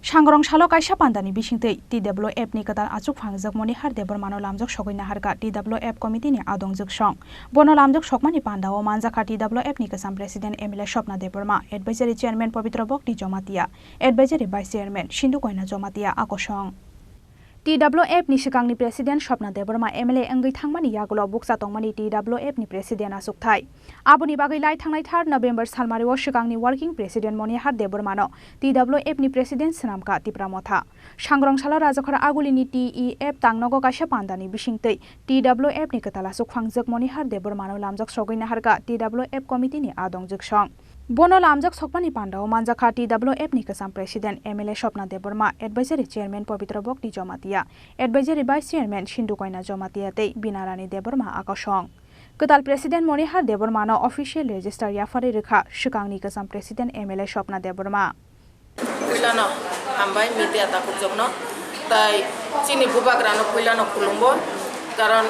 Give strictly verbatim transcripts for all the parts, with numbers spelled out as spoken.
Sangrong salo kaisa pandani bisingtwi T W F ni kwtal achukphang Jagmoni Har Debbarmano lamjak sogwi naharkha T W F committee ni adong jwksong. Bono lamjak sokmani pandao manjakha T W F ni kwcham President M L A Swapna Debbarma, Advisory Chairman Pabitra Bhakti Jamatia, Advisory Vice Chairman Sindhu Koina Jamatia, akosong. T W F ni swkangni President Swapna Debbarma M L A wngwi thangmani yagulo bukcha tongmani T W F ni President achukthai. Aboni bagwi lai thangnai third November salmario swkangni Working President Monihar Debbarmano T W F ni President swnamkha Tipra Motha. Sangrong salo Rajakhor Agulini T E F tangnogo kaisa pandani bisingtwi T W F ni kwtal achukphang Jagmoni Har Debbarmano lamjak sogwi naharkha T W F committee ni adong jwksong. Bono lamjak sokmani pandao manjakha T W F ni kwcham President M L A Swapna Debbarma, Advisory Chairman Pabitra Bhakti Jamatia, Advisory Vice Chairman Sindhu Koina Jamatia tei Binarani Debbarma, akosong. Kwtal President Monihar Debbarmano official register yapharwi rwkha swkangni kwcham President M L A Swapna Debbarma. Puilano hambai media takhukjokno, tai chini bubagrano puilano khulumbo, karon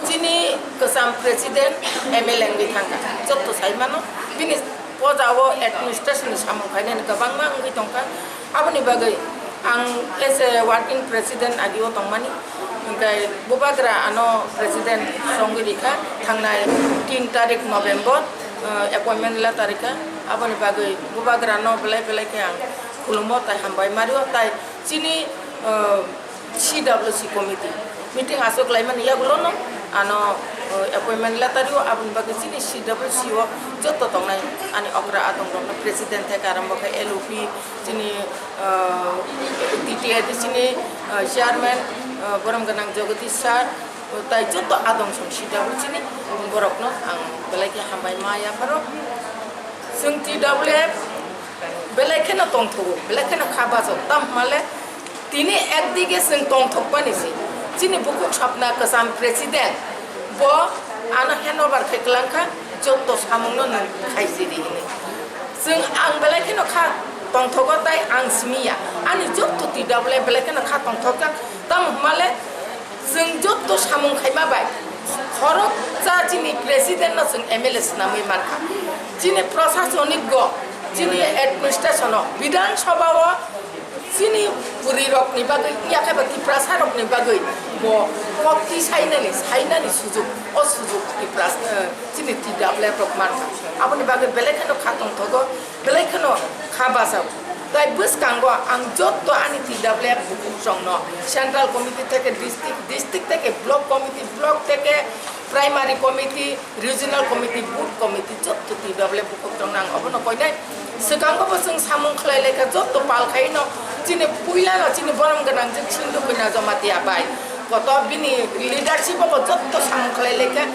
chini kwcham President M L A wngwi thangkha, jotto saimano bini pojao administration ni samung khainani kwbangma wngwi tongkha. Aboni bagwi ang as a working president agio tongmani, hwnkhe bubagra ano president songwi rikha thangnai tin tarik November, eh, appointment letter rikha. Aboni bagwi bubagrano belai belai khe ang khulumo tai hambai mario, tai chini, eh, C W C committee meeting aswk laimani yagulono ano, eh, appointment letter rio, aboni bagwi chini C W C o jotto tongnai ani okra adongrokno president theke arombo khe L O P chini, eh, T T A D C ni, eh, chairman, eh, borom gwnang Jagadish sir, tai jotto adong song C W C ni borokno ang belai khe hambai ma yapharo. Chwng T W F belai kheno tongthogo, belai kheno kha bajo, tamo hwnmale tini ekdige chwng tongthokmani se. Chini bukhuk Swapna kwcham president, bo ano handover khe kwlangkha, jotto samungno nwng khaisidi hwnwi. Chwng ang belai kheno kha tongthogo tai ang simi ya. Ani jotto T W F belai kheno kha tongthokjak. Tamo hwnmale chwng jotto samung khaima bai khoroksa chini president no chwng M L A swnamwi mankha. Chini prosasonik go, chini administration o, Bidhan Sabha o chini puri rok ni bagwi, yakhe ba Tiprasa rok ni bagwi bo kok ti sainani, sainani sujuk, o sujuk Tipras-, eh, chini T W F rok mankha. Aboni bagwi belai kheno kha tongthogo, belai kheno kha bachao. Tai bwskango ang jotto ani T W F bukhuk chwngno central committee theke district, district theke block committee, block theke primary committee, regional committee, booth committee, jotto T W F bukhuk chwngno ang obono koinai. Swkango bo chwng samung khlai laikha, jotto pal khaino chini puilano chini borom gwnang je Sindhu Koina Jamatia bai. Koto bini leadership o bo jotto samung khlai laikha.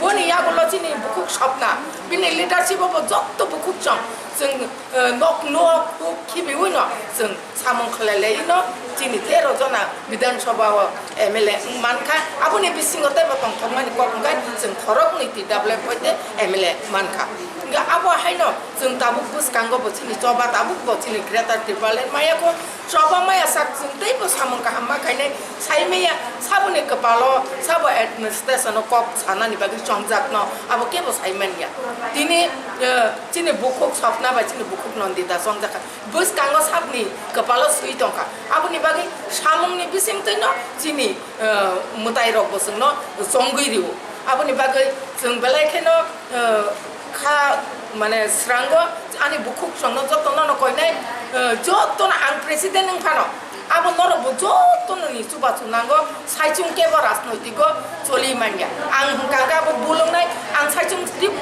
Boni yagulo chini bukhuk Swapna, bini leadership o bo jotto bukhuk chwng, chwng, eh, nok nok khibiwi no chwng samung khlai lai no chini tero jona Bidhan Sabha o M L A wng mankha, aboni bisingo teibo tongthokmani kok hwnkhe chwng khoroknwi T W F hoite M L A mankha. Hwnkhe abo haino chwng tabuk bwskango bo chini choba tabuk bo chini Greater Tipraland maya kho. Choba maya sak chwng teibo samung kaham ma khainai, sai maya saboni kwpalo sabo administration o kok sanani bagwi chongjakno abo kebo sai manya. Tini, eh, chini bukhuk Swapna bai chini bukhuk Nandita chongjakha. Bwskango sabni kwpalo swi tongkha. Aboni bagwi samungni bisingtwino chini, eh, mwtairokbo chwngno chongwi rio. Aboni bagwi chwng belai kheno, eh, kha, mane, srango ani bukhuk chwngno jotono no koinai, eh, jotono ang president wng phano abo norokbo jotono ni chubachu nango, saichung kebo rajnoitigo choli manya. Ang hwnkha khe abo bul wngnai, ang saichung tip-,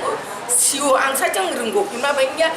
sio, ang saichung rwngo hwnma bai wngya.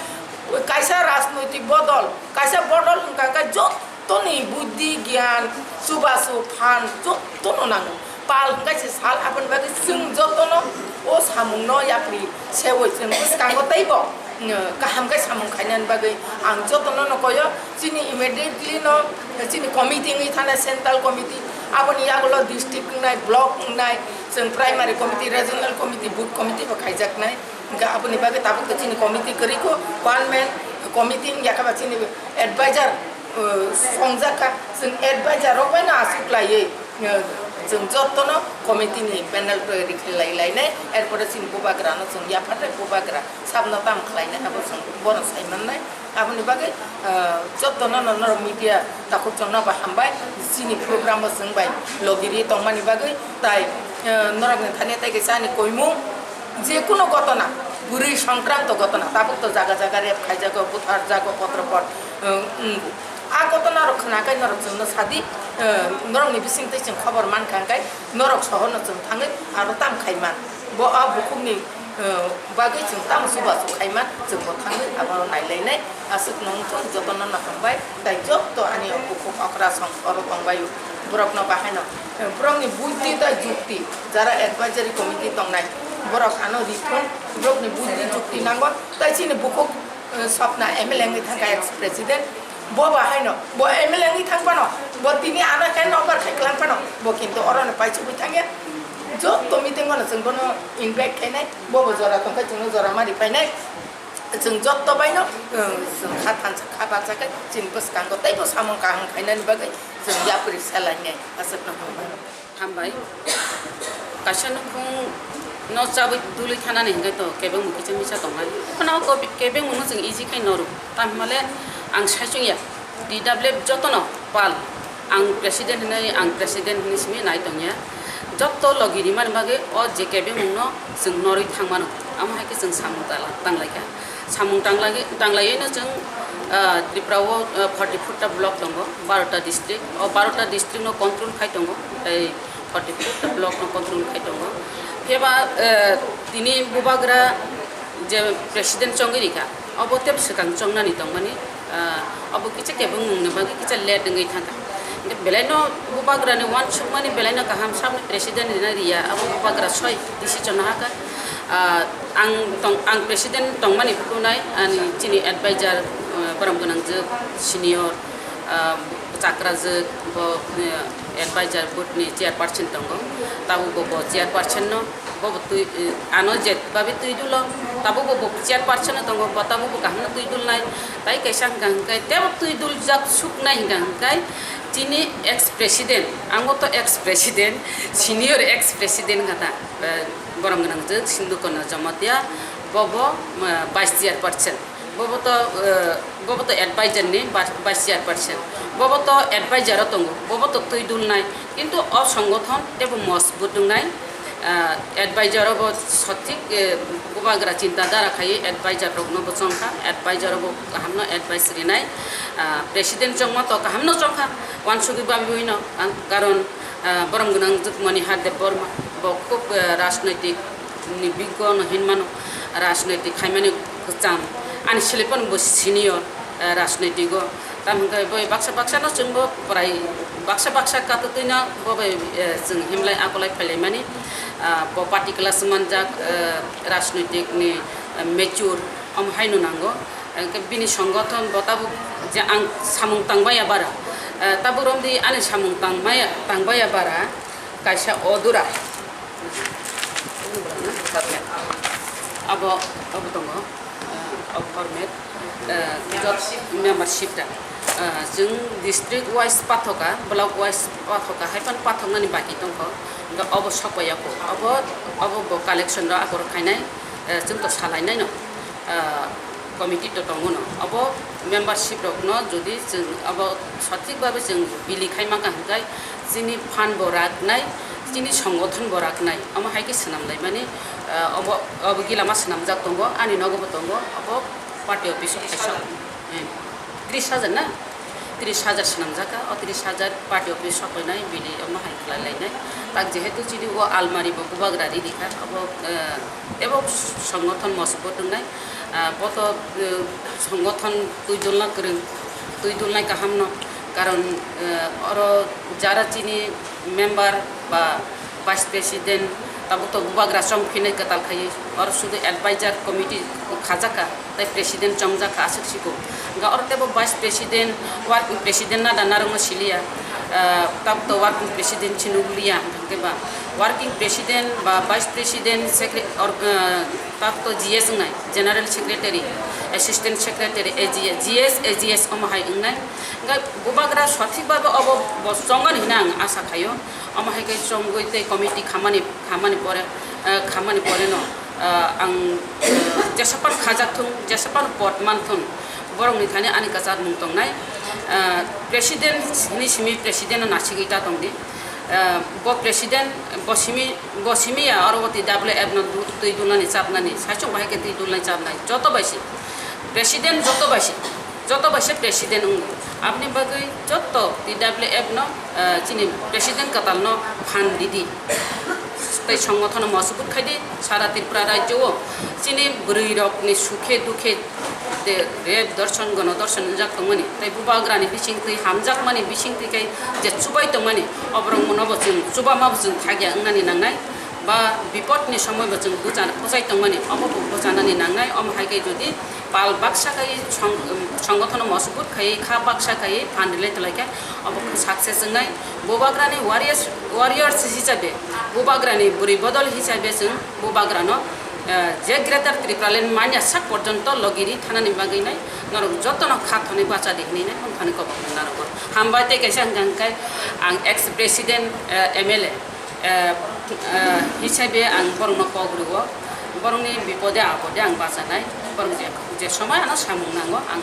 Kaisa rajnoitik bodol, kaisa bodol wngkha khe jottoni buddhi, gyan, chubachu, phan jotono nango. Pal hwnkhe se sal, aboni bagwi chwng jotono o samungno yapri seui chwng bwskango teibo, mm, kaham khe samung khainani bagwi ang jotono no koyo. Chini immediately no chini committee wngwi thana central committee, aboni yagulo district wngnai, block wngnai, chwng primary committee, regional committee, booth committee bo khaijaknai. Hwnkhe aboni bagwi tabuk to chini committee kwrwi kho, one man committee wngya khe ba chini advisor, uh, songjak kha, chwng advisor rok bai no aswk laiwi. Chwng jotono committee ni panel twi rikhlai lainai, erpore chini bubagra no chwng yapharnai, bubagra sabno tam khlainai, abo chwng bono sai mannai. Aboni bagwi, ah, jotono no norok media takhuk chwngno bo hambai, chini program o chwng bai logi ri tongmani bagwi, tai, ah, norok ni thani tai kaisa ani koimung, je kuno gotona, bwrwi songkranto gotona, tabuk to jaga jaga rep khaijago, butharjago, potro pot, ah, wng. A gotona rok khna kai norok chwngno sadi, eh, norokni bising twi chwng khobor mankha hwnkhe norok sohorno chwng thangwi aro tam khai man. Bo a bukhukni, eh, bagwi chwng tamo chubachu khai man, chwng bo thangwi abo nailainai. Aswk nongthung jotono no hambai, tai joto ani bukhuk okra song oro tongbaio borokno bahaino, eh, borokni buddhi tei jukti jara advisory committee tongnai borok ano rithung, borokni buddhi jukti nango tai chini bukhuk, eh, Swapna M L A wngwi thangkha ex president. Bo ba haino, bo M L A wngwi thang phano, bo tini ano hand over khai klang phano, bo kintu oro no paisugwi thangya. Joto meeting o no chwng bono invite khainai, bo bo jora tongkha chwngno jora mari painai. Chwng joto baino, eh, chwng kha thansa kha bacha khe chini bwskango teibo samung kaham khainani bagwi chwng yapri salainai aswkno hambai. Hambai. Kaisa nukhung no chabwi dului thanani hwnkhe to kebengbo kisa misa tongnai. Phano ko kebengbo no chwng easy khai noru. Tamhimale ang saichung ya. T W F jotono pal. Ang president hinwi, ang president hinwi simi nai tongya. Joto logi rimani bagwi o je kebengmung no chwng norwi thangmano. Amo hai khe chwng samung tala-, tanglaikha. Samung tanglai-, tanglaiwi no chwng, ah, Tripura o, ah, forty four ta block tongo, baro ta district. O baro ta district no control khai tongo, tei forty four ta block no control khai tongo. Phiya ba, ah, tini bubagra je president chongwi rikha, obo tei swkang chongnani tongmani, ah, obo kisa kebengmungni bagwi kisa late wngwi thangkha. Hingkhe belaino bubagrani uansukmani belaino kaham, saboni president rina riya, abo bubagra soi decision no hakha. Ah, ang tong-, ang president tongmani phunai ani chini advisor, ah, borom gwnangjwk senior, ah, chakrajwk bo, eh, advisor board ni chairperson tongo, tabuk bo, bo chairperson no, bo bo twi, eh, ano je babi twi dulo, tabuk bo, bo chairperson no tongo, bo tabuk bo kaham no twi dulnai, tai kaisa hwnkha hwnkhe tebo twi duljak suknai hwnkha hwnkhe chini ex president, ang bo to ex president, senior ex president kha ta, eh, borom gwnangjwk Sindhu Kumar Jamatia, bo bo, eh, vice chairperson. Bobo to, eh, bobo to advisor ni ba-, vice chairperson. Bobo to advisor o tongo, bobo to twi dulnai. Kintu o songothon tebo mojbut wngnai. Ah, advisor o bo sothik, eh, bubagra chinta dhara khai advisor rokno bo chongkha, advisor o bo kahamno advice rinai. Ah, president chongma to kahamno chongkha, wansugwi babwi no, ang karon Ah, borom gwnang Jukmani Hardev Borma, bo khub, eh, rajnoitik ni biggo no hinmano, rajnoitik khaimani kwcham, ani silipan bo senior, eh, rajnoitigo. Tamo hwnkhe bo baksa baksa no chwngbo prai baksa baksa katotwino bo bai, eh, chwng himlai akolai phailaimani, ah, bo party class manjak, eh, rajnoitik ni, eh, mature. Omo haino nango, hwnkhe bini songothon bo tabuk je ang samung tangbaiya bara, eh, tabuk romdi ani samung tangmaya, tangbaiya bara kaisa odura. Abo, abo tongo, eh, abo format, eh, jot membership da. Eh, chwng district wise pathoka, block wise pathoka, hai phano pathoknani baki tongkho. Hwnkhe obo sokpaiya kho. Obo, obo bo collection rok akorok khainai, eh, chwng to salainaino. Ah, committee to tongo no. Abo membership rokno jodi chwng abo sothik babe chwng bili khai mankha hwnkhe chini fund bo raknai, chini songothon bo raknai. Omo hai khe swnam laimani, ah, obo, obo gilama swnamjak tongo, ani nogo bo tongo, abo party office o kaisa, eh, tris hajar na? Tris hajar swnamjak kha, o tris hajar party office sokoinai bini omo hai khlai lainai. Tak jehetu chini o almari bo bubagra ridi kha, abo, eh, ebo songothon mosbo tongnai, ah, bo to, eh, songothon twi dulna kwrwng, twi dulnai kaham no, karon, eh, oro jara chini member ba vice president, tabuk to bubagra chong phinai kwtal khaiwi, oro sudu advisor committee khajak kha, tei president chongjak kha, aswk siko. Hwnkhe oro teibo vice president, working president nada narwkno siliya, ah, tabuk to working president se nukliya, hwnkhe ba working president ba vice president, secre-, or, ah, tabuk to G S wngnai, general secretary, Assistant Secretary A G S, G S, A G S omo hai wngnai. Hwnkhe bubagra sothik bhabe obo bo chongmani hwnwi ang asa khaio. Omo hai khe chongwi tei committee khamani, khamani pore, eh, khamani pore no, eh, ang, eh, jesapan khajak thung, jesapan pod man thung, borokni thani ani kwchar mung tongnai. Eh, President hwnwi simi President no nasigwi ta tongdi. Eh, bo President, bo simi, bo simi ya oro o T W F no du-, twi dulnani chapnani, saichung bahai khe twi dulnai chapnai, joto bai se. President joto bai se, joto bai se President wngo. Aboni bagwi joto T W F no, eh, chini President kwtal no phan ridi. Tei songothono mosubut khaidi, sara Tripura rajyo o chini bwrwi rokni sukhe dukhe de-, rep dorson, gono dorson wngjak tongmani, tei bubagrani bisingtwi hamjakmani bisingtwi khe je chubai tongmani, oborok mono bo chwng chubama bo chwng thagya wngnani nangnai, ba bipodni somoi bo chwng bucha-, buchai tongmani, obo bo buchanani nangnai. Omo hai khe jodi pal baksa khai song-, songothono mosubut khai kha baksa khai phan rilai tolai khe obo khe success wngnai. Bubagrani warriors, warriors hisabe, bubagrani bwrwi bodol hisabe chwng bubagrano, eh, je Greater Tripura Land manya sak porjonto logiri thanani bagwi nai norok jotono kha thonwi bacha di hwnwi nai mung thani kok narwgo. Hambai tei kaisa hwnkha hwnkhe ang ex president, eh, M L A, eh, eh, hisabe ang borokno kok rwo, borokni bipode apode ang bachanai, borok je, je somoi ano samung nango ang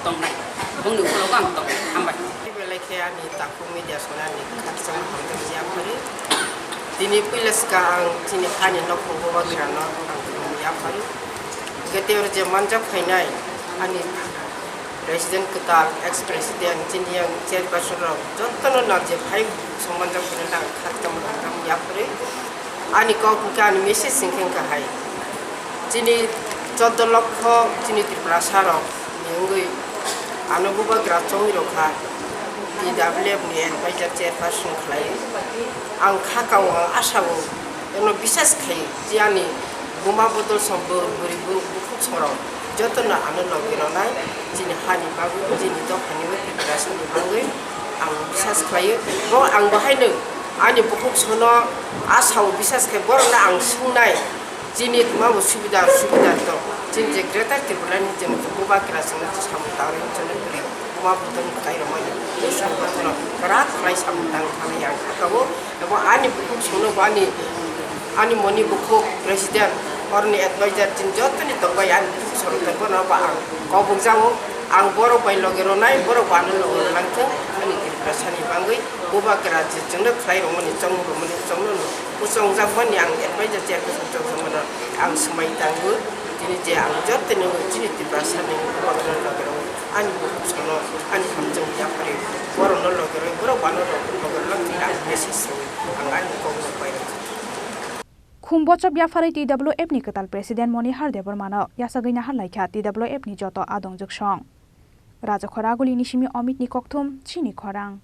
tongnai, bongni ukologo ang tongnai. Hambai. Belai khe ani takhuk media sonani khakchangma hamjakma yapharwi. Tini puila swkang ang chini hani nokhung bubagrano ang khulumwi yapharwi. Hwnkhe tei oro je manjak phainai ani president kwtal, ex president, chini yang chairperson rok jotono nang je phai song manjak phainai ang khakchangma hamjakma yapharwi. Ani kok hwnkhe ani message hwnkhe hwnkha hai. Chini choddo lokho chini Tiprasa rok ni wngwi ano bubagra chongwi rokha, T W F ni advisor chairperson khlai. Ang kha kao, ang asa o, eno bisas khai je ani buma bodol song bwrwi bwrwi bu-, bukhuk sorok jotono ano logi ronai chini hani bagwi, chini dophani bagwi, Tiprasa ni bagwi ang bisas khlaio. Bo ang bahaino ani bukhuk sono asa o bisas khai borokno ang swngnai. Chini tongma bo subida, subida tong. Chini je Greater Tipraland ni chwng bubagra chwngno samung tangwi chwngno kwrwi. Buma bodol kwtai rwmani. Chwng bono kwrak khlai samung tang thangwi ang kha kao. Abo ani bukhuk sono bo ani, ani moni bukhuk president, oroni advisor chini jotoni tongbai ani bukhuk sono tongbo no ba ang kok bukjago. Ang borok bai logi ronai, borok bo ano logi rwlang thung. Ani Tiprasa ni bagwi bubagra je chwngno khlai rwmani, chong rwmani, chongno no. Bo chongjak mani ang advisor chairperson chongjak mano ang swmai tango. Tini je ang joto ni chini Tiprasa ni borok no logi rw ani bukhuk sono ani hamjwng yapharwi borok no logi rw borok bo ano logi rw lang tini ang message rw ang ani kok no pai rw. Khum bochop yapharwi T W F ni kwtal president Monihar Debbarma no yasagwi nahar laikha T W F ni joto adong jwksong. Rajakhor Aguli ni simi Amit ni kokthum chini khorang.